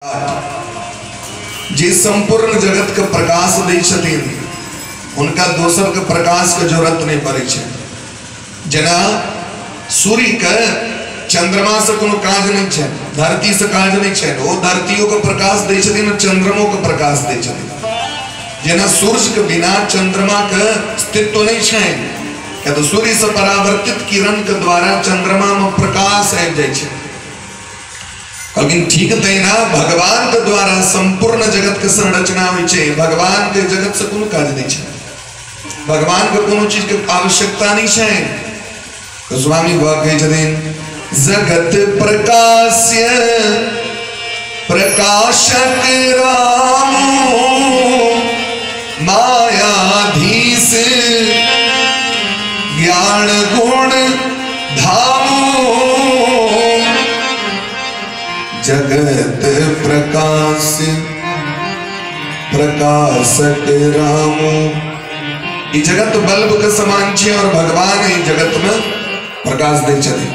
जे संपूर्ण जगत के प्रकाश दै छथिन उनका दोसर के प्रकाश के जरूरत नहीं पड़ै छै। जेना सूर्य के चंद्रमा से कोनो काज नहीं छै, धरती से काज नहीं छै, ओ धरतियों के प्रकाश दै छथिन और चंद्रमो के प्रकाश दै छथिन। जेना सूर्य के बिना चंद्रमा के अस्तित्व नहीं छै, किया तो सूर्य से परावर्तित किरण के द्वारा चंद्रमा में प्रकाश आबि जाइ छै। लेकिन ठीक तहिना भगवान के द्वारा संपूर्ण जगत के संरचना होइ छै। भगवान के जगत से कोनो काज नहीं छै, भगवान के कोनो चीज के आवश्यकता नहीं छै। गोस्वामी बाबा कहै छथिन जगत प्रकाश्य प्रकाशक राम मायाधीश ज्ञान गुण धाम। जगत प्रकाश प्रकाशक राम। ई जगत बल्ब के समान छै और भगवान ई जगत में प्रकाश दै छथिन।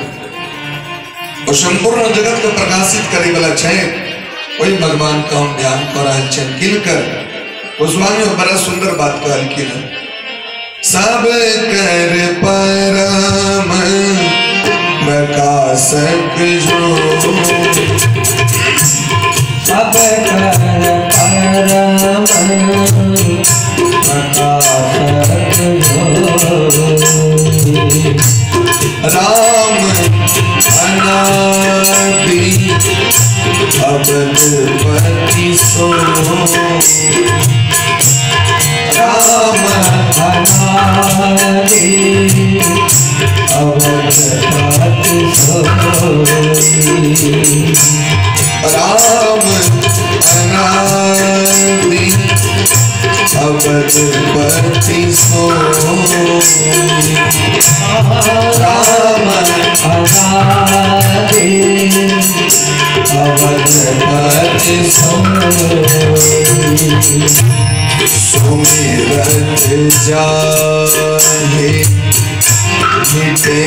और संपूर्ण जगत के प्रकाशित करे वाला छै वही भगवान का हम ध्यान कर रहल छियनि। किनकर गोस्वामी बड़ा सुंदर बात कहलखिन, सब कर परम प्रकाशक जो, सब कर परम प्रकाशक जो, राम अनादि अवधपति सो, राम अनादि अवधपति सो, राम अनादि अवधपति सो, राम अनादि अवधपति सो। सुमिरत जाहे मिटे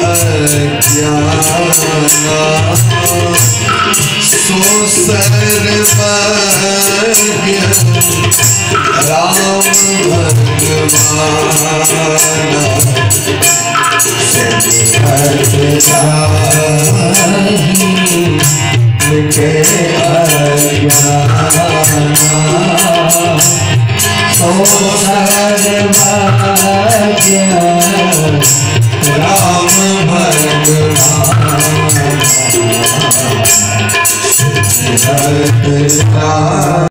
अज्ञाना, सो सर्वज्ञ राम भगवान। सुमिरत जाहि मिटे अज्ञाना, सो सर्वज्ञ राम भगवान। सुमिरत जाहि।